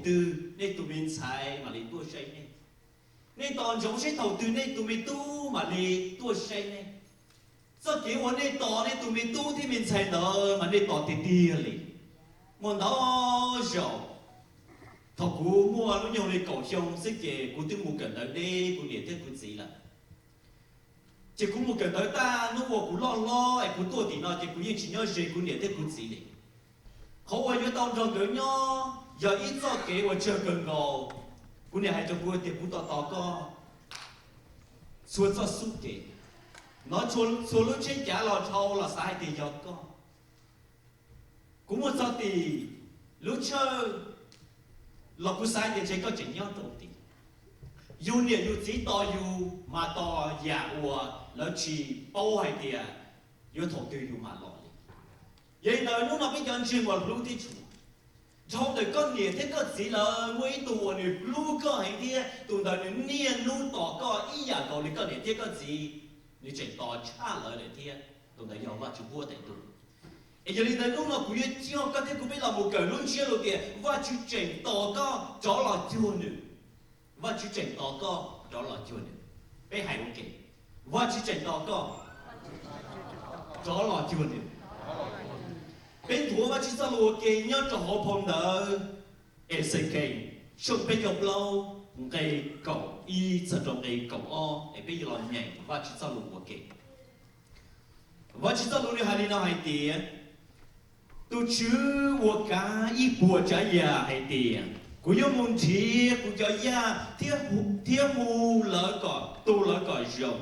twg nej tus me ntxhais mam li tuaj saib nej. Nej tos ntsoov seb thaum twg nej tus me tub mam li tuaj saib nej. Txoj kev uas nej tos nej tus me tub thiab me ntxhais ntawd mas nej tos tiag tiag li. Muaj ntau zaus, thaum kuv muaj lub nyoog li kaum xyoo xwb ces kuv twb mus kawm ntawv deb kuv niam thiab kuv txiv lawm. Ces kuv mus kawm ntawv tag, hnub uas kuv loj hlob es kuv tuaj tim no ces kuv yeej tsis nyob ze kuv niam thiab kuv txiv li. Qhov uas yuav tau nrog nkawd nyob yog ib txoj kev uas tsawg kawg nkaus. Kuv niam hais rau kuv tias, kuv tos tos koj txhua txoj xub kev, nov txhua lub tsheb cav los dhau los xav hais tias yog koj. Kuv mus txog tim lub tshawj los kuv xav tias ntshe koj tseem nyob rau tid. Yus niam yus txiv tos yus mas tos yam uas lawv tsis paub hais tias yuav thaum twg yus mam los li. Yog li ntawd hnub no peb cov ntseeg uas hlub thiab tshua, dhau ntawm koj niam thiab koj txiv lawv muaj ib tug uas nws hlub koj heev thiab tus ntawd nws niaj hnub tos koj ib yam nkaus li koj niam thiab koj txiv, nws tseem tos tshaj lawv lawm thiab. Tus ntawd yog Vajtswv huab tais ntuj. Es yog li ntawd hnub no kuv yuav coj koj thiab kuv peb los mus kawm lub ntsiab lus tias Vajtswv tseem tos koj rov los cuag nws. Vajtswv tseem tos koj rov los cuag nws. Peb hais ua ke, Vajtswv tseem tos koj rov los cuag nws. Peb nthuav Vajtswv txoj lus ua ke nyob rau hauv phau ntawv Exekees tshooj peb caug plaub, nqe kaum ib txog rau nqe kaum ob es peb yuav los nyeem Vajtswv txoj lus ua ke. Vajtswv txoj lus nws hais li no hais tias, tus Tswv uas kav ib puas tsav yam hais tias, kuv yuav mus nrhiav kuv cov yaj thiab hu lawv kom tu lawv kom zoo,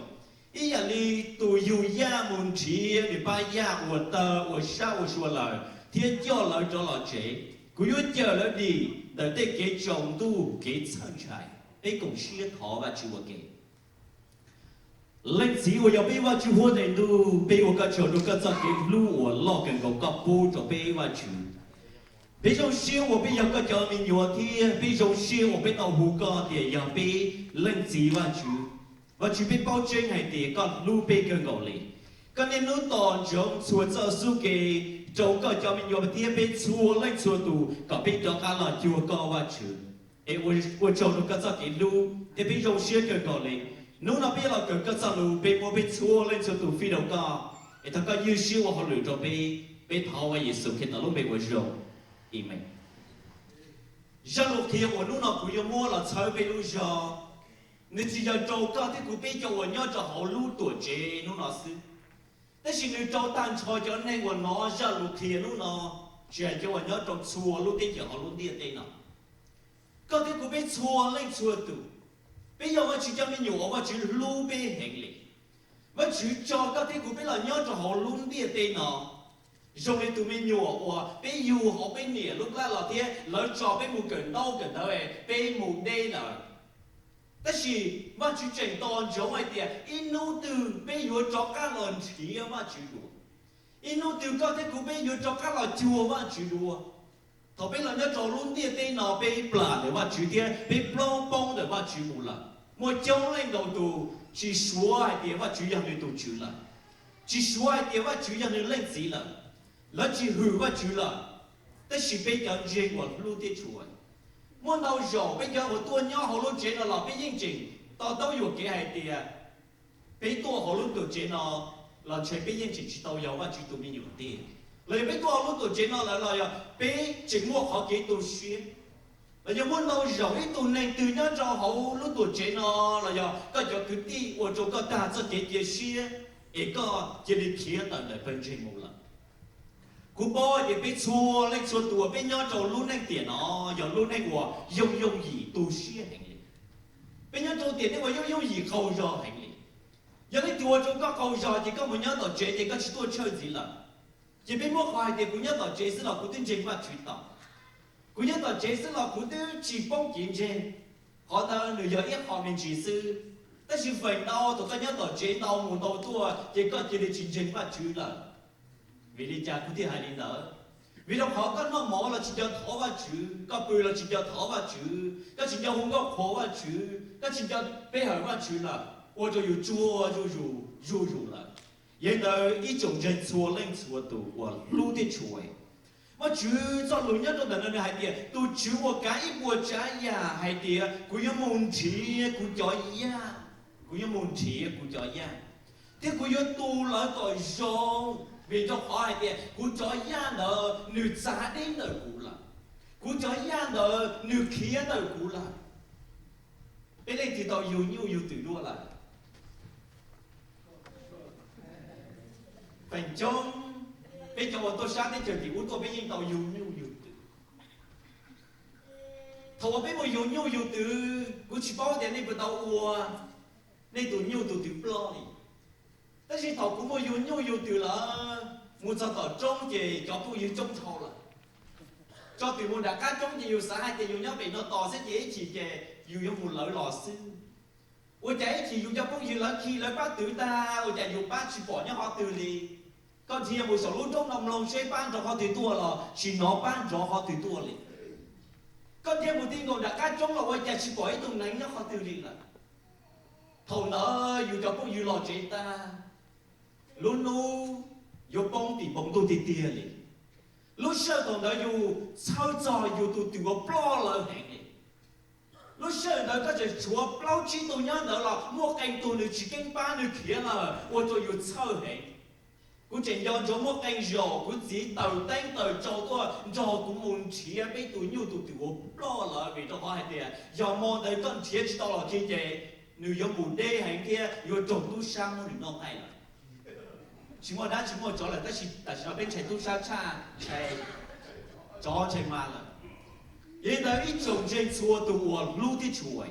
ib yam li tus yug yaj mus nrhiav nws pab yaj uas tawg ua sab ua sua lawm thiab coj lawv rov los tsev. Kuv yuav cawm lawv dim ntawm tej kev tsaus ntuj kev txhawj ntshai. Peb koom siab thov Vajtswv ua ke. Leej Txiv uas yog peb Vajtswv huab tais ntuj, peb ua koj tsaug rau koj txoj kev hlub uas loj kawg nkaus koj pub rau peb Vajtswv. Peb zoo siab uas peb yog koj cov me nyuam thiab peb zoo siab uas peb tau hu koj tias yog peb Leej Txiv Vajtswv. Vajtswv, peb paub tseeb hais tias koj hlub peb kawg nkaus li. Koj niaj hnub tos ntsoov txhua txoj xub kev rau koj cov me nyuam thiab peb txhua leej txhua tus kom peb rov qab los cuag koj Vajtswv. Es ua tsaug rau koj txoj kev hlub thiab peb zoo siab kawg nkaus li. Hnub no peb los kawm koj txoj lus, peb muab peb txhua leej txhua tus fij rau koj, es thov koj ywj siab ua hauj lwm rau peb. Peb thov Yexus Khetos lub npe ua zoo, amees. Zaj lus qhia uas hnub no kuv yuav muab los txhawb peb lub zog, nws tsis yog rau koj thiab kuv peb cov uas nyob rau hauv lub tuam tsev hnub no xwb, tab sis nws rau tag nrho cov neeg uas hnov zaj lus qhia hnub no, tsis hais cov uas nyob rau txhua lub teb chaws hauv lub ntiaj teb no. Koj thiab kuv peb txhua leej txhua tus, peb yog Vajtswv cov me nyuam uas Vajtswv hlub peb heev li. Vajtswv tso koj thiab kuv peb los nyob rau hauv lub ntiaj teb no zoo li tus me nyuam uas peb yug hauv peb niam lub plab los thiab lawv tso peb mus kawm ntaub kawm ntawv, peb mus deb lawm. Tab sis Vajtswv tseem tos ntsoov hais tias ib hnub twg peb yuav rov qab los nrhiav Vajtswv dua, ib hnub twg koj thiab kuv peb yuav rov qab los cuag Vajtswv dua. Thaum peb los nyob rau lub ntiaj teb no peb plam ntawm Vajtswv thiab peb plaub poob ntawm Vajtswv mus lawm. Muaj coob leej ntau tus tsis suav hais tias Vajtswv yog nws tus Tswv lawm, tsis suav hais tias Vajtswv yog nws Leej Txiv lawm, lawv tsis hwm Vajtswv lawm. Tab sis peb cov ntseeg uas hlub thiab tshua, muaj ntau zaus peb cov uas tuaj nyob hauv lub tsev no los peb yeej tseem to taub yuam kev hais tias peb tuaj hauv lub tuam tsev no los ntshe peb yeej tseem tsis tau yog Vajtswv tus me nyuam tiag, los yog peb tuaj hauv lub tuam tsev no lawm los yog peb tseem muaj qhov kev tu siab, los yog muaj ntau zaus ib tug neeg twg nyob rau hauv lub tuam tsev no los yog koj cov kwv tij ua rau koj tag txoj kev cia siab, es koj cia li khiav tawm ntawm pawg ntseeg mus lawm. Kuv paub tias peb txhua leej txhua tus uas peb nyob rau lub neej tiam no yog lub neej uas yooj yooj yim tu siab heev li. Peb nyob rau tiam neej uas yooj yooj yim qaug zog heev li. Yog leej twg ua rau koj qaug zog ces koj mus nyob tom tsev ces koj tsis tuaj church ntxiv lawm. Ces peb muab qhov hais tias kuv nyob tom tsev xwb los kuv twb ntseeg Vajtswv tau. Kuv nyob tom tsev xwb los kuv twb tsis poob kev ntseeg. Qhov ntawd nws yog ib qho me ntsis xwb, tab sis feem ntau thaum koj nyob tom tsev ntau mus ntau tuaj ces koj cia li tsis ntseeg Vajtswv lawm. Vim li cas kuv thiaj hais li ntawd? Vim rau qhov koj noj mov los tsis nco thov Vajtswv, koj pw los tsis nco thov Vajtswv, koj tsis nco hu nkauj qhuas Vajtswv, koj tsis nco pe hawm Vajtswv lawm, ua rau yus tsuag zuj zus zuj zus lawm. Yog li ntawd ib tsoom ntseeg txhua leej txhua tus uas hlub thiab tshua, Vajtswv txoj lus nyob rau ntawm no nws hais tias tus Tswv uas kav ib puas tsav yam hais tias kuv yuav mus nrhiav kuv cov yaj, kuv yuav mus nrhiav kuv cov yaj, thiab kuv yuav tu lawv kom zoo, vim rau qhov hais tias kuv cov yaj ntawd nws txav deb ntawm kuv lawm, kuv cov yaj ntawd nws khiav ntawm kuv lawm. Peb leej twg tau yug nyuj yug twm dua lawm? Feem coob peb cov uas tuaj sab teb chaws tim ub tuaj peb yeej tau yug nyuj yug twm. Thaum uas peb mus yug nyuj yug twm, kuv tsis paub tias nej puas tau ua nej tus nyuj tus twm ploj li. Tab sis thaum kuv mus yug nyuj yug twm lawm, mus txog tom roob ces cov phooj ywg coob dhau lawm. Tso twm mus nram qab roob ces yus xav hais tias yus nyob pem no tos xwb ces ib chim ces yus yuav mus lawv los xwb. Ua cas ib chim yus cov phooj ywg lawv khi lawv pab twv tag ua cas yus pab tsis pom nyob qhov twg li. Koj dhia mus saum lub roob no mloog seb pab nrov qhov twg tuaj los tsis hnov pab nrov qhov twg tuaj li. Koj dhia mus ti nkaus nram qab roob los ua cas tsis pom ib tug neev nyob qhov twg li lawm. Thaum ntawd yus cov phooj ywg los tsev tag, lub hnub yuav poob tim npoo ntuj tiag tiag li. Lub sij hawm thaum ntawd yus txhawj txog yus tus twm uas ploj lawm heev li. Lub sij hawm ntawd koj tseem tshuav plaub tsib tug nyob ntawd los muaj qee tug nws tsis keeb pab nws khiav lawm ua rau yus txhawj heev. Kuv tseem nco ntsoov muaj qee zaus kuv txiv taws teeb taws tsau tuaj nrog kuv mus nrhiav peb tus nyuj tus twm uas ploj lawm vim rau qhov hais tias yog hmo ntawd koj nrhiav tsis tau los kiag ces nws yuav mus deb heev thiab yuav raug tub sab muab nws noj qaij lawm. Tsis muaj dab tsis muaj tsov lawm tab sis tam sim no peb ntshai tub sab tshaj ntshai tsov ntshai ma lawm. Yog li ntawd ib tsoom ntseeg txhua tus uas hlub thiab tshua,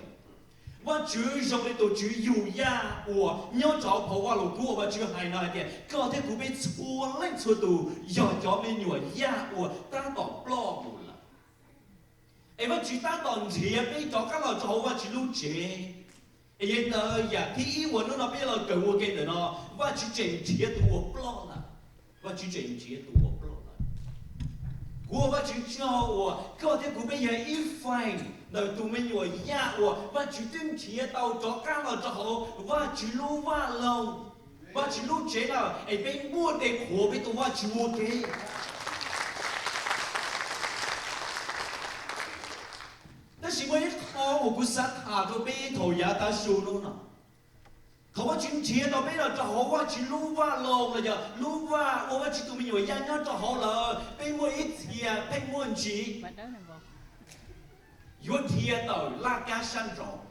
Vajtswv zoo li tus tswv yug yaj uas nyob rau phau Vajluskub uas Vajtswv hais no hais tias koj thiab kuv peb txhua leej txhua tus yog cov me nyuam yaj uas tab tom ploj mus lawm. Es Vajtswv tab tom nrhiav peb rov qab los rau hauv Vajtswv lub tsev. Es yog li ntawd yam thib ib uas hnub no peb los kawm ua ke ntawm no, Vajtswv tseem nrhiav tus uas ploj lawm. Vajtswv tseem nrhiav tus uas ploj lawm. Kuv ua Vajtswv tsaug uas koj thiab kuv peb yog ib feem ntawm tus me nyuam yaj uas Vajtswv twb nrhiav tau rov qab los rau hauv Vajtswv lub vaj loog, Vajtswv lub tsev lawm es peb npuaj tes qhuas peb tus Vajtswv ua ke. Tab sis muaj ib qho uas kuv xav tham rau peb thaum yav tav su hnub no. Thaum Vajtswv nrhiav tau peb los rau hauv Vajtswv lub vaj loog los yog lub vaj ua Vajtswv tus me nyuam yaj nyob rau hauv lawm, peb muaj ib txhia pheej muaj ntsis yuav dhia tawm laj kab sab nraud.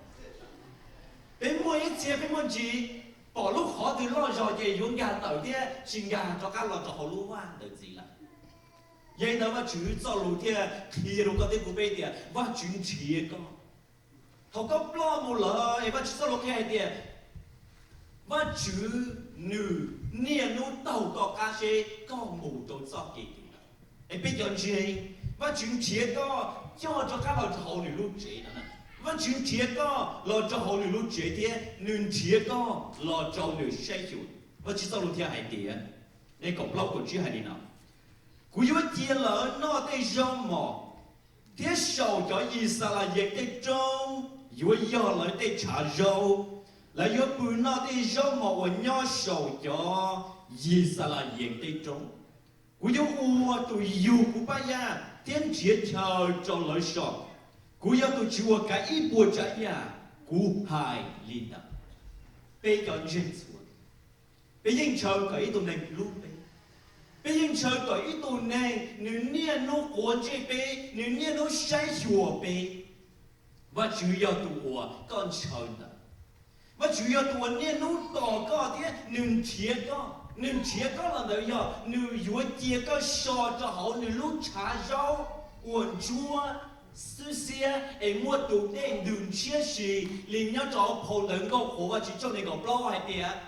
Peb muaj ib txhia pheej muaj ntsis pom lub qhov twg loj zog ces yuav nkag tawm thiab tsis nkag rov qab los rau hauv lub vaj ntawd ntxiv lawm. Yog li ntawd Vajtswv txoj lus thiaj qhia rau koj thiab kuv peb tias Vajtswv nrhiav koj. Thaum koj ploj mus lawm es Vajtswv txoj lus qhia hais tias Vajtswv nws niaj hnub taug koj qab seb koj mus rau txoj kev twg lawm. Es peb cov ntseeg, Vajtswv nrhiav koj coj rov qab los rau hauv nws lub tsev no. Vajtswv nrhiav koj los rau hauv nws lub tsev thiab nws nrhiav koj los rau nws saib xyuas. Vajtswv txoj lus thiaj hais tias, nqe kaum plaub kaum tsib hais li no: Kuv yuav cia lawv noj tej zaub mos, thiab saum cov Yixalayees tej roob yuav yog lawv tej tshav zaub. Lawv yuav pw noj tej zaub mos uas nyob saum cov Yixalayees tej roob. Kuv yuav ua tus yug kuv paj yaj thiab nrhiav chaw rau lawv so. Kuv yog tus Tswv uas kav ib puas tsav yam, kuv hais li ntawd. Peb cov ntseeg txhua, peb yeej ntshaw kom ib tug neeg hlub peb. Peb yeej ntshaw kom ib tug neeg nws niaj hnub quav ntsej peb, nws niaj hnub saib xyuas peb. Vajtswv yog tus uas koj ntshaw ntawd. Vajtswv yog tus uas niaj hnub tos koj thiab nws nrhiav koj. Nws nrhiav koj los ntawd yog nws yuav cia koj so rau hauv nws lub tshav zaub uas ntsuab xwb xiab es muaj tus dej ntws ntshiab si li nyob rau phau ntawv Nkauj Qhuas Vajtswv tshooj nees nkaum plaub hais tias,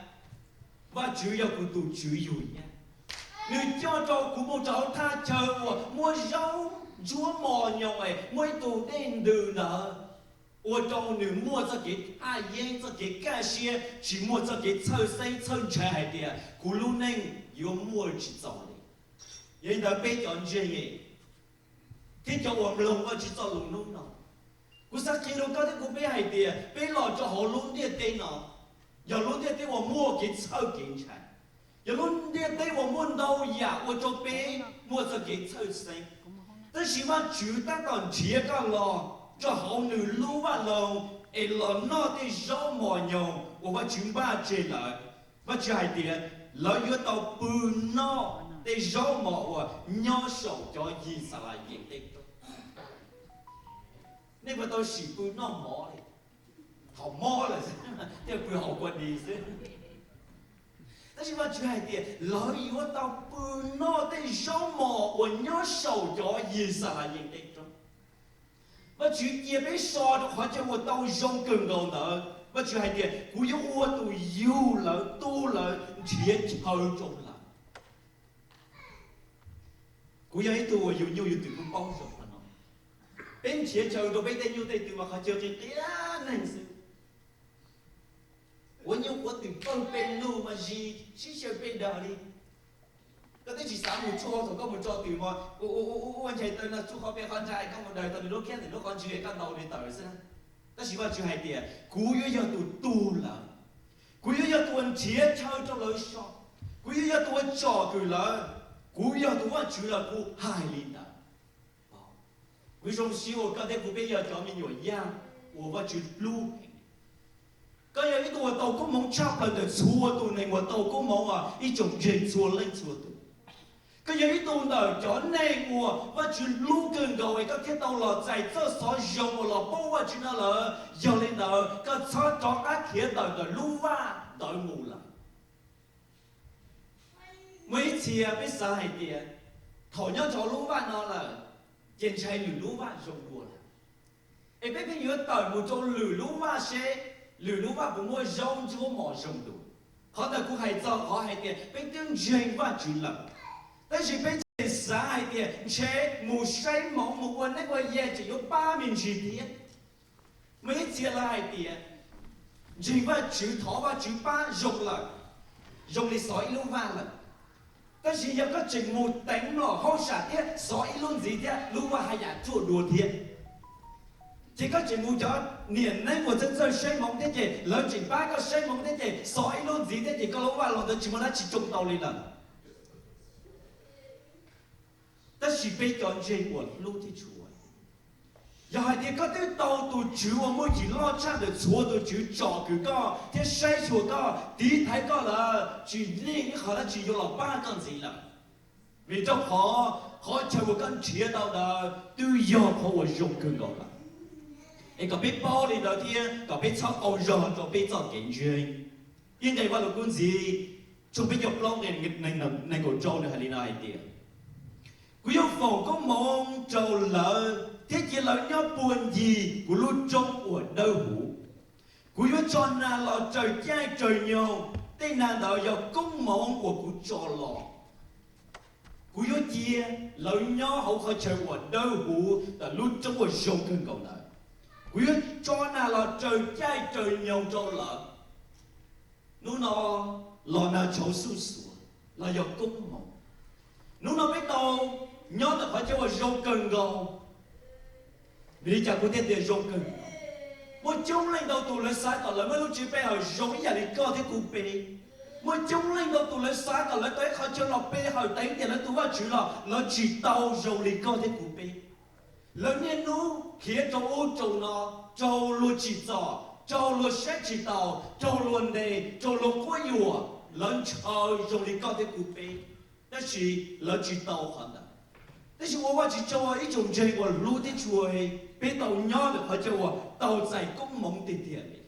Vajtswv yog kuv tus tswv yug yaj. Nws coj rau kuv mus rau hauv thaj chaw uas muaj zaub ntsuab mos nyoos es muaj ib tug dej ntws ntawd, ua rau nws muaj txoj kev thaj yeeb, txoj kev kaj siab, tsis muaj txoj kev txhawj xeeb txhawj ntshai hais tias kuv lub neej yuav muaj tsis txaus li. Yog li ntawd peb cov ntseeg thiab cov uas mloog Vajtswv txoj lus hnub no, kuv xav qhia rau koj thiab kuv peb hais tias peb los rau hauv lub ntiaj teb no, yog lub ntiaj teb uas muaj kev txhawj kev ntshai. Yog lub ntiaj teb uas muaj ntau yam ua rau peb muaj txoj kev txhawj xeeb, tab sis Vajtswv tab tom nrhiav koj los rau hauv nws lub vaj loog es los noj tej zaub mos nyoos uas Vajtswv npaj tseg lawm. Vajtswv hais tias lawv yuav tau pw noj tej zaub mos uas nyob saum cov Yixalayees tej roob. Nej puas tau sim pw noj mov li? Thaum mob lawm xwb, thiaj pw hauv kua dis xwb. Tab sis Vajtswv hais tias lawv yuav tau pw noj tej zaub mos uas nyob saum cov Yixalayees tej roob. Vajtswv cia peb so rau qhov chaw uas tau zoo kawg nkaus ntawd. Vajtswv hais tias kuv yuav ua tus yug lawv, tu lawv, nrhiav chaw rau lawv. Kuv yog ib tug uas yug nyuj yug twm kuj paub zoo qhov no. Peb nrhiav chaw rau peb tej nyuj tej twm mas qhov chaw qia qia neeg xwb. Quav nyuj quav twm pawg pes lug mas zis sib xyaw pes daws li. Koj twb tsis xav mus tsuj hau thaum koj mus tso twm mas ua ua ua ua nchais taw no tsuj qhov pes qhov ntsa koj mus daws tau nws lub khiab ntawm lub qhov ntswg koj ntaus nws tawm xwb. Tab sis Vajtswv hais tias kuv yuav yog tus tu lawv, kuv yuav yog tus uas nrhiav chaw rau lawv so, kuv yuav yog tus uas tsom kwm lawv, kuv yog tus Vajtswv los kuv hais li ntawd. Kuv zoo siab uas koj thiab kuv peb yog cov me nyuam yaj uas Vajtswv hlub. Koj yog ib tug uas tau koob hmoov tshaj plaws ntawm txhua tus neeg uas tau koob hmoov os ib tsoom ntseeg txhua leej txhua tus. Koj yog ib tug ntawm cov neeg uas Vajtswv hlub kawg nkaus es koj thiaj tau los txais txoj xov zoo uas los paub Vajtswv no lawm. Yog li ntawd koj txhob rov qab khiav tawm ntawm lub vaj ntawd mus lawm. Muaj ib txhia peb xav hais tias thaum nyob rau lub vaj no lawm, ces ntshai lwm lub vaj zoo dua lawm. Es peb pheej yuav tawm mus rau lwm lub vaj seb lwm lub vaj puas muaj zaub ntsuab mos zoo dua. Qhov ntawd kuv hais txog qhov hais tias peb twb ntseeg Vajtswv lawm, tab sis peb tseem xav hais tias ntshe mus saib hmoov mus ua neeb ua yaig tseem yuav pab me ntsis thiab. Muaj ib txhia lawv hais tias ntseeg Vajtswv thov Vajtswv pab zoo lawm, zoo li xov ib lub vaj lawm. Tab sis yog koj tseem mus teev mlom hauj sam thiab xov ib lub ntxiv thiab lub vaj haj yam ruaj dua thiab. Ces koj tseem mus cov niam neeb uas txawj txawj saib hmoov thiab ces lawv tseem pab koj saib hmoov thiab ces xov ib lub ntxiv thiab ces koj lub vaj los ntawd tsis muaj dab tsi tsoo tau li lawm. Tab sis peb cov ntseeg uas hlub thiab tshua, yog hais tias koj twb tau tus Tswv uas muaj yim loj tshaj ntawm txhua tus tswv tsom kwm koj thiab saib xyuas koj, tiv thaiv koj lawm, tsis yeej ib qho dab tsi yuav los pab koj ntxiv lawm. Vim rau qhov qhov chaw uas koj nrhiav tau ntawd twb yog qhov uas zoo kawg nkaus lawm. Es kom peb paub li ntawd thiab kom peb txhob qaug zog rau peb txoj kev ntseeg. Ib nqe Vaj Lug Kub ntxiv tshooj peb caug plaub nqe nees nkaum rau nws hais li no hais tias, kuv yuav foom koob hmoov rau lawv thiab cia lawv nyob puag ncig kuv lub roob uas dawb huv. Kuv yuav tso nag los raws caij raws nyoog, tej nag ntawd yog koob hmoov uas kuv tso los. Kuv yuav cia lawv nyob hauv qhov chaw uas dawb huv ntawm lub roob uas zoo kawg nkaus ntawd. Kuv yuav tso nag los raws caij raws nyoog rau lawv. Hnub no los nag tshauv xuj xuav los yog koob hmoov. Hnub no peb tau nyob ntawm qhov chaw uas zoo kawg nkaus. Vim li cas kuv thiaj tias zoo kawg? Muaj coob leej ntau tus lawv xav kom lawv muaj lub tsev pe hawm zoo ib yam li koj thiab kuv pe. Muaj coob leej ntau tus lawv xav kom lawv tau ib qhov chaw los pe hawm teev tiam lawv tus Vajtswv los lawv tsis tau zoo li koj thiab kuv pe. Lawv niaj hnub khiav rau ub rau no, raug luag tsim txom, raug luag saib tsis taus, raug luag ntes, raug luag quab yuam, lawv ntshaw zoo li koj thiab kuv pe. Tab sis lawv tsis tau qhov ntawd. Tab sis ua Vajtswv tsaug, ib tsoom ntseeg uas hlub thiab tshua, peb tau nyob ntawm qhov chaw uas tau txais koob hmoov tiag tiag li.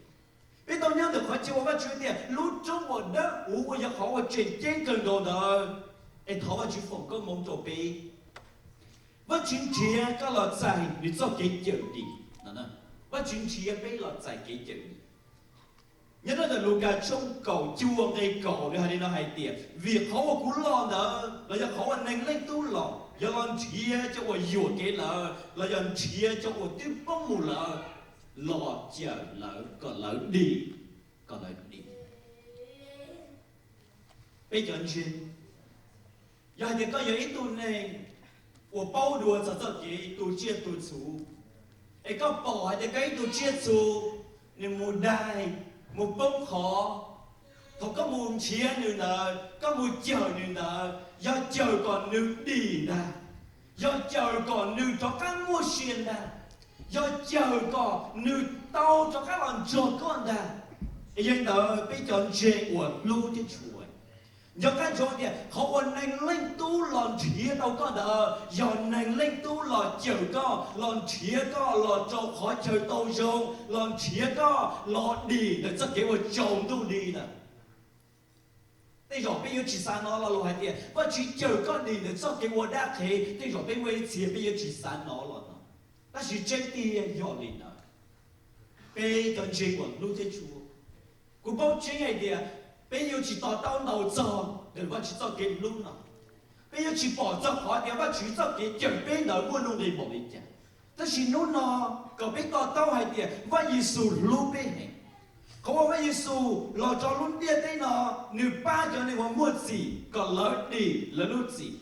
Peb tau nyob ntawm qhov chaw uas Vajtswv tias lub roob uas dawb huv uas yog qhov uas tseem ceeb kawg nkaus ntawd, es thov Vajtswv foom koob hmoov rau peb. Vajtswv nrhiav koj los txais nws txoj kev cawm dim. Vajtswv nrhiav peb los txais kev cawm dim. Nyob rau ntawm Lukas tshooj kaum cuaj nqe kaum nws hais li no hais tias, vim qhov uas kuv los ntawd los yog qhov uas Neeg Leej Tub los, yog los nrhiav cov uas yuam kev lawm los yog nrhiav cov uas twb poob mus lawm, los cawm lawv kom lawv dim, kom lawv dim. Peb cov ntseeg, yog hais tias koj yog ib tug neeg uas paub dua txog txoj kev tu tsiaj tu txhu, es koj pom hais tias koj ib tug tsiaj txhu nws mus daig, mus poob qhov, Thaum koj mus nrhiav nws ntawd, koj mus cawm nws ntawd, yog cawm kom nws dim ntag, yog cawm kom nws rov qab muaj sia ntag, yog cawm kom nws tau rov qab los nrog koj ntag. Yog li ntawd peb cov ntseeg uas hlub thiab tshua, nco qab ntsoov tias qhov uas Neeg Leej Tub los nrhiav tau koj ntawd yog Neeg Leej Tub los cawm koj, los nrhiav koj los rau qhov chaw tau zoo, los nrhiav koj los dim ntawm txoj kev uas tsaus ntuj nti lawm. Tej zaum peb yuav tsis xav hnov lo lus hais tias Vajtswv cawm koj dim ntawm txoj kev ua dab qhev, tej zaum peb muaj ib txhia peb yuav tsis xav hnov lo no. Tab sis tseeb tiag yog li ntawd, peb cov ntseeg uas hlub thiab tshua, kuv paub tseeb hais tias peb yuav tsis to taub ntau txog ntawm Vajtswv txoj kev hlub no. Peb yuav tsis pom txog qhov tias Vajtswv txoj kev cawm peb ntawd muaj nuj nqis npaum li cas. Tab sis hnub no kom peb to taub hais tias Vaj Yexus hlub peb heev. Qhov uas Vaj Yexus los rau lub ntiaj teb no, nws pab cov neeg uas muaj txim kom lawv dim lawv lub txim.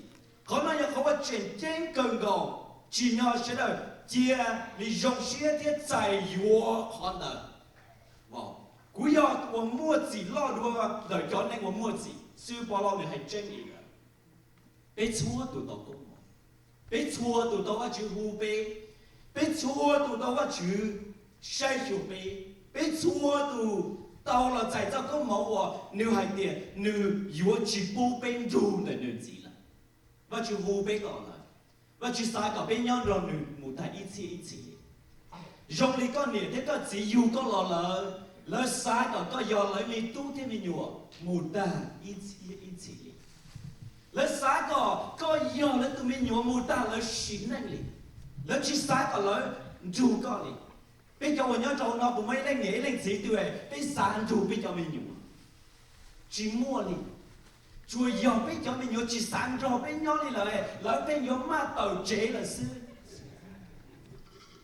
Qhov no yog qhov uas tseem ceeb kawg nkaus, tsim nyog sawv daws cia li zoo siab thiab txais yuav qhov ntawd. Kuv yog tus uas muaj txim loj dua ntawm cov neeg uas muaj txim. Xib hwb Povlauj nws hais tseeb li ntawd. Peb txhua tus tau koob hmoov, peb txhua tus tau Vajtswv hu peb, peb txhua tus tau Vajtswv saib xyuas peb, peb txhua tus tau los txais txoj koob hmoov uas nws hais tias nws yuav tsis pub peb nrug ntawm nws ntxiv lawm. Vajtswv hu peb los lawm, Vajtswv xav kom peb nyob nrog nws mus tag ib txhiab ib txhis li. Zoo li koj niam thiab koj txiv yug koj los lawm, lawv xav kom koj yog lawv me tub thiab me nyuam mus tag ib txhiab ib txhis li. Lawv xav kom koj yog lawv tus me nyuam mus tag lawv sim neej li. Lawv tsis xav kom lawv nrug koj li. Peb cov uas nyob rau hauv no puas muaj ib leej niam ib leej txiv twg peb xav nrug peb cov me nyuam? Tsis muaj li. Tsuas yog peb cov me nyuam tsis xav nrog peb nyob li lawm, lawv pheej yuav maj tawm tsev lawm xwb.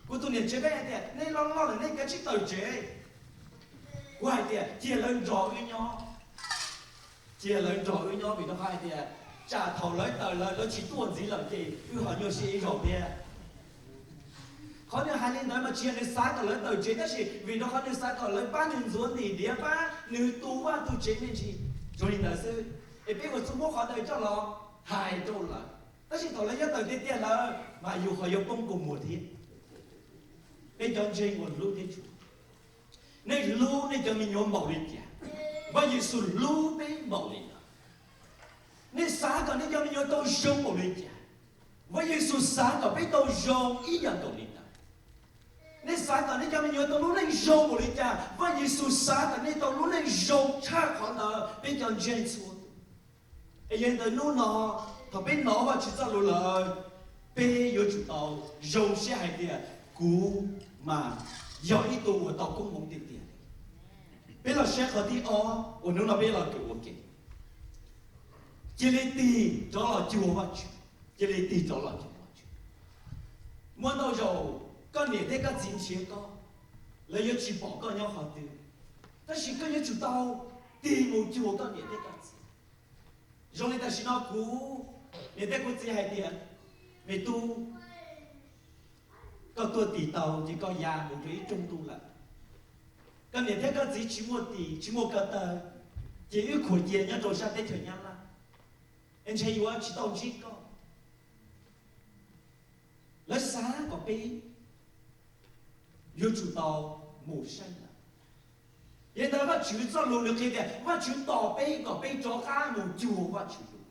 Kuv tus niam tsev pheej hais tias nej loj loj lawm nej kav tsij tawm tsev. Kuv hais tias cia lawv nrog wb nyob, cia lawv nrog wb nyob vim rau qhov hais tias tsam thaum lawv tawm lawm lawv tsis tuaj ntxiv lawm ces wb ho nyuaj siab ib zaug thiab. Qhov nws hais li ntawd mas tsis yog nws xav kom lawv tawm tsev tab sis vim rau qhov nws xav kom lawv pab nws ntxuav ntim diav, pab nws tu vaj tu tsev me ntsis, zoo li ntawd xwb. Es peb ua txuj muab qhov ntawd coj los hais rau lawv, tab sis thaum lawv yuav tawm tiag tiag lawm mas yus ho yuav poob kua muag thiab. Peb cov ntseeg uas hlub thiab tshua, nej hlub nej cov me nyuam npaum li cas? Vaj Yexus hlub peb npaum li ntawd. Nej xav kom nej cov me nyuam tau zoo npaum li cas? Vaj Yexus xav kom peb tau zoo ib yam nkaus li ntawd. Nej xav kom nej cov me nyuam tau lub neej zoo npaum li cas? Vaj Yexus xav kom nej tau lub neej zoo tshaj qhov ntawd, peb cov ntseeg txhua tus. Es yog li ntawd hnub no thaum peb hnov Vajtswv txoj lus lawm, peb yuav tsum tau zoo siab hais tias kuv mas yog ib tug uas tau koob hmoov tiag tiag. Peb los saib qhov thib ob uas hnub no peb los kawm ua ke. Cia li tig rov los cuag Vajtswv, cia li tig rov los cuag Vajtswv. Muaj ntau zaus koj niam thiab koj txiv nrhiav koj, lawv yuav tsis pom koj nyob qhov twg, tab sis koj yuav tsum tau tig mus cuag koj niam thiab koj txiv. Zoo li tam sim no kuv niam thiab kuv txiv hais tias, me tub, koj tuaj tig tau ces koj ya mus rau ib rooj ntuj lawm. Koj niam thiab koj txiv tsis muaj tis tsis muaj ko taw, ces wb khuam cia nyob rau sab teb chaws Nyab Laj, es ntshe yuav tsis tau ntsib koj. Lawv xav kom peb yuav tsum tau mus saib lawv. Yog li ntawd Vajtswv txoj lus nws qhia tias Vajtswv tos peb kom peb rov qab mus cuag Vajtswv dua.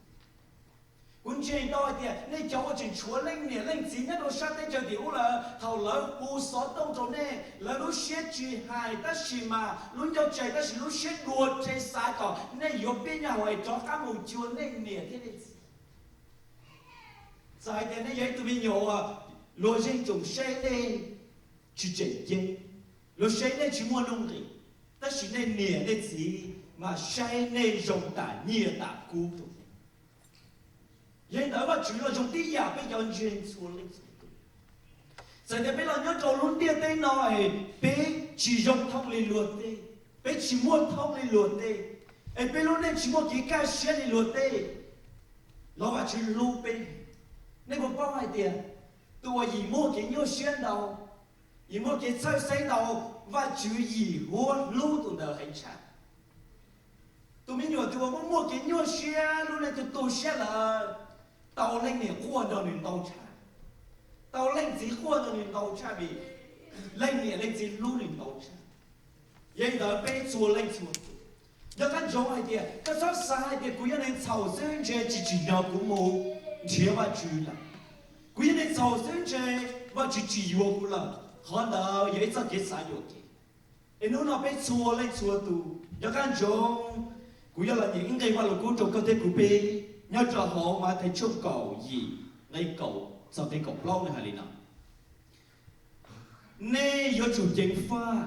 Kuv ntseeg tau hais tias nej cov uas tseem tshuav leej niam leej txiv nyob rau sab teb chaws tim ub lawm, thaum lawv hu xov tooj rau nej, lawv lub siab tsis hais tab sis mas lub ncauj tseg tab sis lub siab dua tseg xav kom nej yuav pib nyob hauv es rov qab mus cuag nej niam thiab nej txiv. Txawm hais tias nej yog ib tug me nyuam uas luag zeej tsoom saib nej tsis tseem ceeb, luag saib nej tsis muaj nuj nqis, tab sis nej niam nej txiv mas saib nej zoo tam nyiaj tam kub rau nej. Yog li ntawd Vajtswv los zoo tib yam peb cov ntseeg txhua leej txhua tus. Txawm tias peb los nyob rau lub ntiaj teb no es peb tsis zoo thooj li luag tej, peb tsis muaj thooj li luag tej, es peb lub neej tsis muaj kev kaj siab li luag tej, los Vajtswv hlub peb. Nej puas paub hais tias tus uas yim muaj kev nyuaj siab ntau, yim muaj kev txhawj xeeb ntau, Vajtswv yim huab hlub tus ntawd heev tshaj. Tus me nyuam tus uas muaj muaj kev nyuaj siab, lub neej tu tu siab lawm, tau leej niam quaj nrog nws ntau tshaj, tau leej txiv quaj nrog nws ntau tshaj vim leej niam leej txiv hlub nws ntau tshaj. Yog li ntawd peb txhua leej txhua tus, nco qab ntsoov hais tias koj txhob xav hais tias kuv yog neeg txhaum xwb ntshe tsis tsim nyog kuv mus nrhiav Vajtswv lawm. Kuv yog neeg txhaum xwb ntshe Vajtswv tsis yuav kuv lawm. Qhov ntawd yog ib txoj kev xav yuam kev. Es hnub no peb txhua leej txhua tus nco qab ntsoov, kuv yuav los nyeem ib nqe Vajluskub rau koj thiab kuv peb nyob rau hauv Mathais tshooj kaum yim, nqe kaum txog nqe kaum plaub nws hais li no: Nej yuav tsum ceev faj,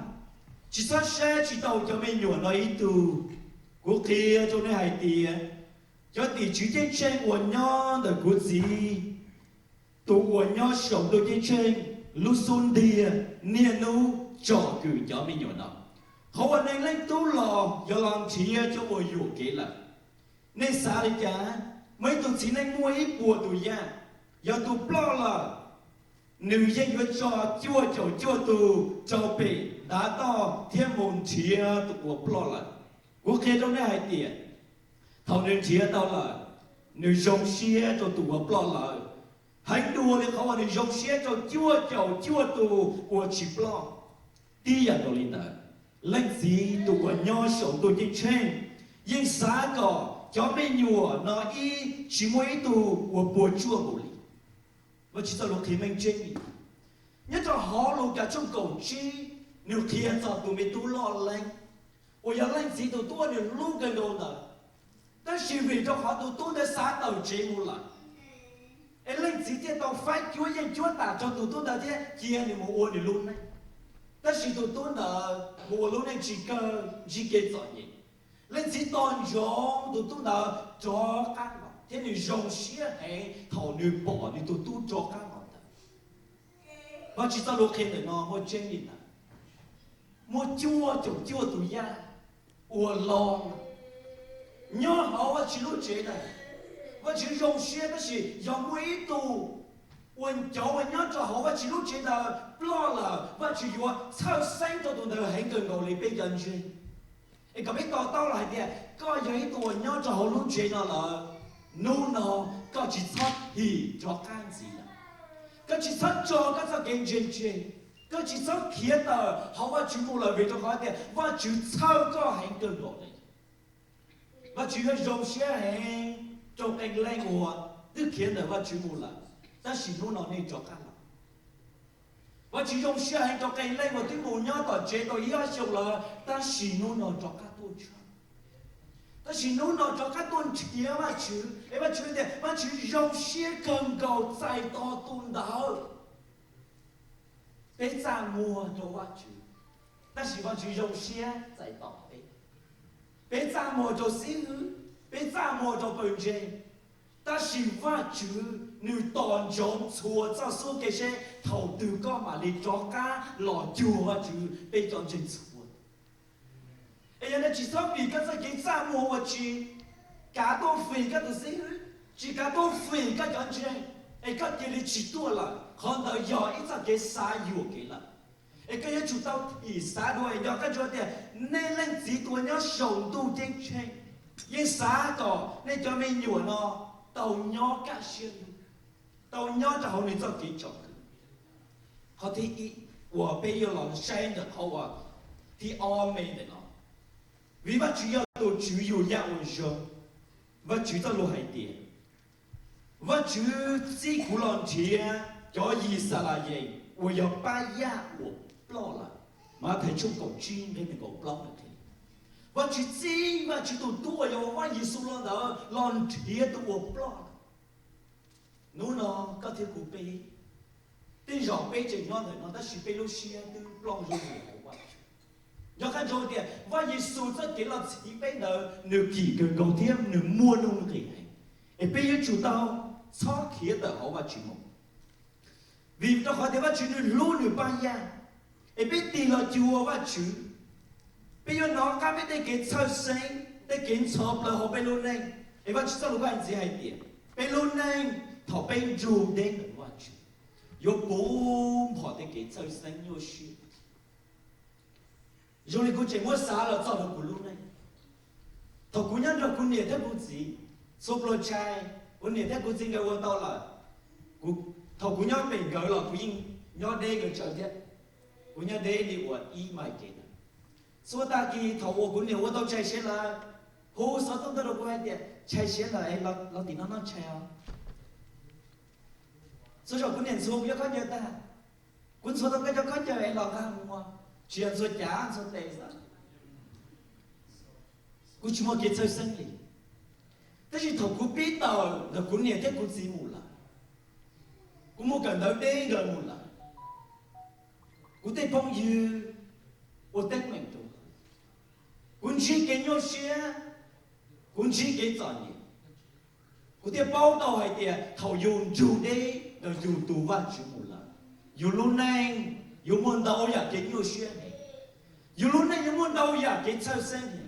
tsis txhob saib tsis taus cov me nyuam no ib tug. Kuv qhia rau nej hais tias, cov tim tswv ceeb tsheej uas nyob ntawm kuv Txiv, tus uas nyob saum ntuj ceeb tsheej, lub xub ntiag niaj hnub tsom kwm cov me nyuam no. Qhov uas Neeg Leej Tub los yog los nrhiav cov uas yuam kev lawm. Nej xav li cas? Muaj ib tug txiv neej muaj ib puas tus yaj, yog tus ploj lawm, nws yeej yuav tso cuaj caum cuaj tus rau pem ntav toj thiab mus nrhiav tus uas ploj lawm. Kuv qhia rau nej hais tias, thaum nws nrhiav tau lawm, nws zoo siab rau tus uas ploj lawm heev dua li qhov uas nws zoo siab rau cuaj caum cuaj tus uas tsis ploj. Tib yam nkaus li ntawd, Leej Txiv tus uas nyob saum ntuj ceeb tsheej yeej xav kom cov me nyuam no ib tsis muaj ib tug uas puas tsuaj npaum li. Vajtswv txoj lus qhia meej tseeb li, nyob rau hauv Lukas tshooj kaum tsib, nws qhia txog tus me tub loj leeb uas yog leej txiv tus tub uas nws hlub kawg nkaus ntawd. Tab sis vim rau qhov tus tub ntawd xav tawm tsev mus lawm, es leej txiv thiaj tau faib cuab yeej cuab tam rau tus tub ntawd thiab cia nws mus ua nws lub neej. Tab sis tus tub ntawd mus ua lub neej tsis kawg, ntsib kev txom nyem. Leej txiv tos ntsoov tus tub ntawd rov qab los thiab nws zoo siab heev thaum nws pom nws tus tub rov qab los ntawd. Vajtswv txoj lus qhia ntawm no muaj tseeb li ntawd. Muaj cuaj caum cuaj tus yaj uas los nyob hauv Vajtswv lub tsev ntawd, Vajtswv zoo siab. Tab sis yog muaj ib tug uas cov uas nyob rau hauv Vajtswv lub tsev ntawd ploj lawm, Vajtswv yuav txhawj xeeb rau tus ntawd heev kawg nkaus li peb cov ntseeg. Es kom peb to taub los hais tias koj yog ib tug uas nyob rau hauv lub tsev no lawm, hnub no koj tsis txhob thim rov qab ntxiv lawm. Koj tsis txhob tso koj txoj kev ntseeg tseg. Koj tsis txhob khiav tawm hauv Vajtswv mus lawm vim rau qhov tias Vajtswv txhawj koj heev kawg nkaus li. Vajtswv yuav zoo siab heev rau qee leej uas twb khiav ntawm Vajtswv mus lawm, tab sis hnub no nej rov qab los. Vajtswv zoo siab heev rau qee leej uas twb mus nyob tom tsev tau ib ob xyoos lawm, tab sis hnub no rov qab tuaj tshwm. Tab sis hnub no rov qab tuaj nrhiav Vajtswv, es Vajtswv tias Vajtswv zoo siab kawg nkaus txais tos tus ntawd. Peb txaj muag rau Vajtswv, tab sis Vajtswv zoo siab txais tos peb. Peb txaj muag rau xib hwb, peb txaj muag rau pawg ntseeg, tab sis Vajtswv nws tos ntsoov txhua txoj xub kev seb thaum twg koj mam li rov qab los cuag Vajtswv peb cov ntseeg txhua. Es yog li ntawd tsis txhob vim koj txoj kev txaj muag uas tsis kav tuaj fim koj tus xib hwb, tsis kav tuaj fim koj cov ntseeg, es koj cia li tsis tuaj lawm, qhov ntawd yog ib txoj kev xav yuam kev lawm. Es koj yuav tsum tau thim xav dua es nco qab ntsoov tias nej Leej Txiv tus uas nyob saum ntuj ceeb tsheej yeej xav kom nej cov me nyuam no tau nyob kaj siab lug, tau nyob rau hauv nws txoj kev tsom kwm. Qhov thib ib uas peb yuav los saib ntawm qhov uas thib ob me ntawm no, vim Vajtswv yog tus tswv yug yaj ua zoo. Vajtswv txoj lus hais tias, Vajtswv txib kuv los nrhiav cov Yixalayees uas yog pab yaj uas ploj lawm. Mathais tshooj kaum tsib nqe nees nkaum plaub no qhia, Vajtswv txib Vajtswv tus tub uas yog Vaj Yexus los ntawd los nrhiav tus uas ploj lawm. Hnub no koj thiab kuv peb, tej zaum peb tseem nyob ntawm no tab sis peb lub siab twb plooj zoo mus hauv Vajtswv. Nco qab ntsoov tias Vaj Yexus txoj kev los txhiv peb ntawd nws kim kawg nkaus thiab nws muaj nuj nqis heev, es peb yuav tsum tau txhob khiav tawm hauv Vajtswv mus. Vim rau qhov tias Vajtswv nws hlub nws pab yaj, es peb tig los cuag Vajtswv, peb yuav hnov qab peb tej kev txhawj xeeb, tej kev ntxhov plawv hauv peb lub neej. Es Vajtswv txoj lus hais ntxiv hais tias, peb lub neej thaum peb nrug deb ntawm Vajtswv yuav puv nphom tej kev txhawj xeeb nyuaj siab. Zoo li kuv tseem muab xav los txog rau kuv lub neej, Thaum kuv nyob nrog kuv niam thiab kuv txiv, txhua pluas tshais kuv niam thiab kuv txiv nkawd ua tau lawm. Thaum kuv nyob pem nkawd los kuv yeej nyob deb nkawd tsawv thiab. Kuv nyob deb li uas ib mais kev ntawd. Txhua tag kis thaum uas kuv niam ua tau tshais siav lawm, hu xov tooj tuaj rau kuv hais tias tshais siav lawm, los tim no noj tshais os. Txhua zaus kuv niam ntxhua kuv cov khaub ncaws tag, kuv ntxhua tau koj cov khaub ncaws es los nqa mus, tsis yog ntxhua cav ntxhua tes xwb. Kuv tsis muaj kev txhawj xeeb li. Tab sis thaum kuv pib tawm ntawm kuv niam thiab kuv txiv mus lawm, kuv mus kawm ntawv deb nkawd mus lawm, kuv tej phooj ywg ua teeb meem rau, kuv ntsib kev nyuaj siab, kuv ntsib kev txom nyem. Kuv thiaj paub tau hais tias thaum yus nrug deb ntawm yus tus Vajtswv mus lawm, yus lub neej yuav muaj ntau yam kev nyuaj siab heev, yus lub neej yuav muaj ntau yam kev txhawj xeeb heev,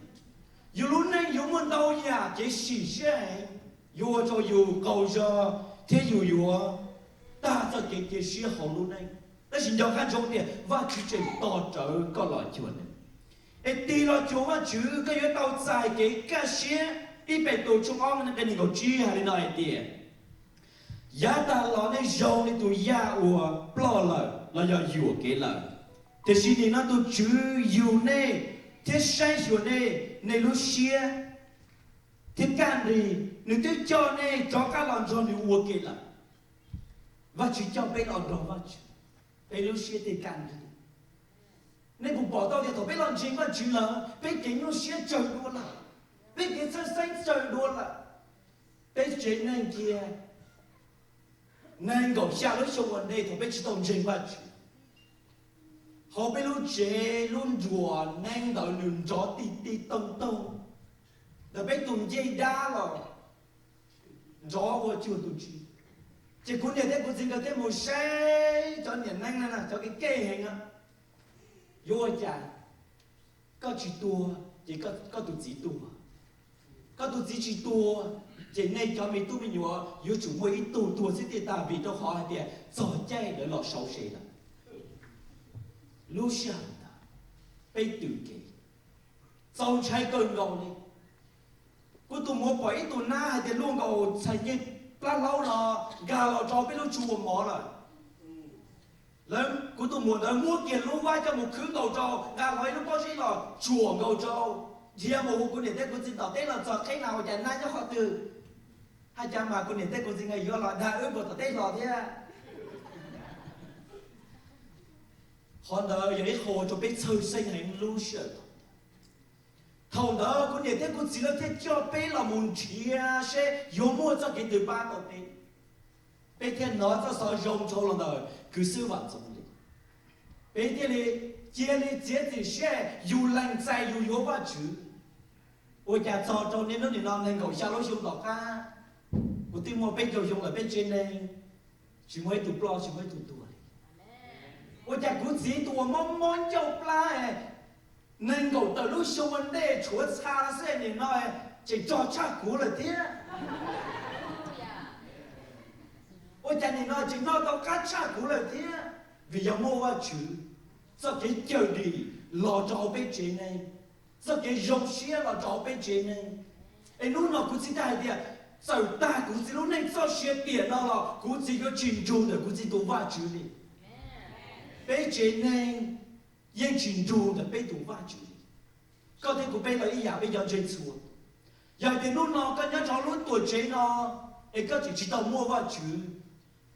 yus lub neej yuav muaj ntau yam kev sim siab heev, yuav ua rau yus qaug zog thiab yus yuav tag txoj kev cia siab hauv lub neej. Tab sis nco qab ntsoov tias Vajtswv tseem tos rawv koj los cuag nws. Es tig los cuag Vajtswv koj yuav tau txais kev kaj siab. Ib Petus tshooj ob nqe nees nkaum tsib hais li no hais tias, yav tag los nej zoo li tus yaj uas ploj lawm los yog yuam kev lawm, tiam sis nim no tus Tswv yug nej thiab saib xyuas nej, nej lub siab thiab kaj nrig, nws twb coj nej rov qab los nrog nws ua ke lawm. Vajtswv coj peb los nrog Vajtswv, peb lub siab thiaj kaj nrig. Nej puas pom tau tias thaum peb los ntseeg Vajtswv lawm, peb kev nyuaj siab tsawg dua lawm, peb kev txhawj xeeb tsawg dua lawm. Peb tsev neeg kiag nees nkaum xya lub xyoo ua ntej thaum peb tsis tau ntseeg Vajtswv, hauv peb lub tsev lub nruas neeb ntawd nws nrov tig tig toog toog, ntawm peb tus ncej dab los nrov ua cuag tus tsi. Ces kuv niam thiab kuv txiv nkawd thiaj mus saib cov niam neeb na, cov kev keej heev na, yuav ua cas? Koj tsis tuag ces koj tus txiv tuag, koj tus txiv tsis tuag ces nej cov me tub me nyuam yuav tsum muaj ib tug tuag xwb thiaj tag, vim rau qhov hais tias txog caij lawv los sau se lawm. Lub sij hawm ntawd peb twm kev, txaus ntshai kawg nkaus li. Kuv tus muam pom ib tug nab hais tias luaj nkaus txhais ncej plab hlaub no nkag los rau peb lub tsu ua mov lawm. Kuv tus muam ntawd muab kiag lub vab coj mus khwb nkaus rau, nqa los ib lub pob zeb los tsuam nkaus rau, dhia mus hu kuv niam thiab kuv txiv tom teb los txog qheb na ua cas nab nyob qhov twg. Hais cas mas kuv niam thiab kuv txiv nkawd yuav los dag wb puag tom teb los thiab. Qhov ntawd yog ib qho rau peb txhawj xeeb heev lub sij hawm thaum ntawd. Thaum ntawd kuv niam thiab kuv txiv lawv thiaj coj peb los mus nrhiav seb yuav muaj txoj kev twg pab tau peb. Peb thiaj hnov txoj xov zoo dhau los ntawm Kwv Xwb Vam Ntxoov Lis. Peb thiaj li cia li txiav txim siab yus lees txais yus yuav Vajtswv. Ua cas txog rau niaj hnub nim no nees nkaum xya lub xyoo tom qab, kuv twb muaj peb caug xyoo lawm, peb tsev neeg tsis muaj ib tug ploj tsis muaj ib tug tuag li. Ua cas kuv txiv tus uas mob mob ncauj plab nees nkaum tawm lub xyoo ua ntej tshuav txha xwb nim no tseem rog tshaj kuv lawm thiab? Ua cas nim no tseem noj tau qab tshaj kuv lawm thiab? Vim yog muaj Vajtswv, txoj kev cawm dim los rau hauv peb tsev neeg, txoj kev zoo siab los rau hauv peb tsev neeg. Es hnub no kuv txiv thiaj hais tias, txawm tag kuv txiv lub neej txoj sia tiam no los kuv txiv yuav tsis nrug ntawm kuv txiv tus Vajtswv li. Peb tsev neeg yeej tsis nrug ntawm peb tus Vajtswv li. Koj thiab kuv peb los ib yam, peb cov ntseeg txhua. Yog hais tias hnub no koj nyob rau lub tuam tsev no es koj tseem tsis tau muaj Vajtswv,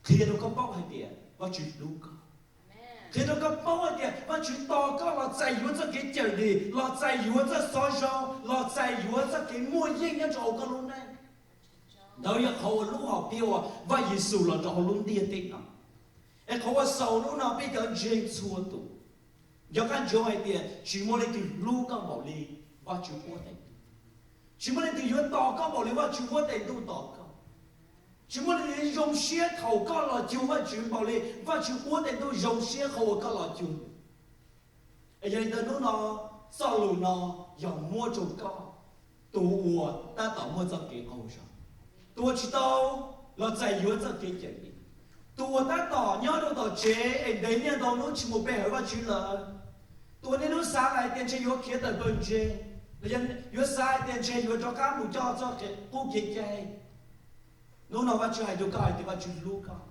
qhia rau koj paub hais tias Vajtswv hlub koj. Qhia rau koj paub hais tias Vajtswv tos koj los txais yuav txoj kev cawm dim, los txais yuav txoj xov zoo, los txais yuav txoj kev muaj yeej nyob rau hauv koj lub neej. Ntawd yog qhov uas lub hom phiaj uas Vaj Yexus los rau hauv lub ntiaj teb no. Es qhov uas xaus hnub no peb cov ntseeg txhua tus, nco qab ntsoov hais tias tsis muaj leej twg hlub koj npaum li Vajtswv huab tais ntuj. Tsis muaj leej twg yuav tos koj npaum li Vajtswv huab tais ntuj tos koj. Tsis muaj leej twg zoo siab thaum koj los cuag Vajtswv npaum li Vajtswv huab tais ntuj zoo siab qhov uas koj los cuag. Es yog li ntawd hnub no, txoj lus no yog muab rau koj, tus uas tab tom muaj txoj kev qaug zog, tus uas tsis tau los txais yuav txoj kev cawm dim, tus uas tab tom nyob rau tom tsev es ntev niaj ntau hnub tsis mus pe hawm Vajtswv lawm, tus uas niaj hnub xav hais tias ntshe yuav khiav tawm pawg ntseeg, Los yog yuav xav tias ntshe yuav rov qab mus coj txoj kev qub kev cai. Hnub no Vajtswv hais rau koj hais tias Vajtswv hlub koj.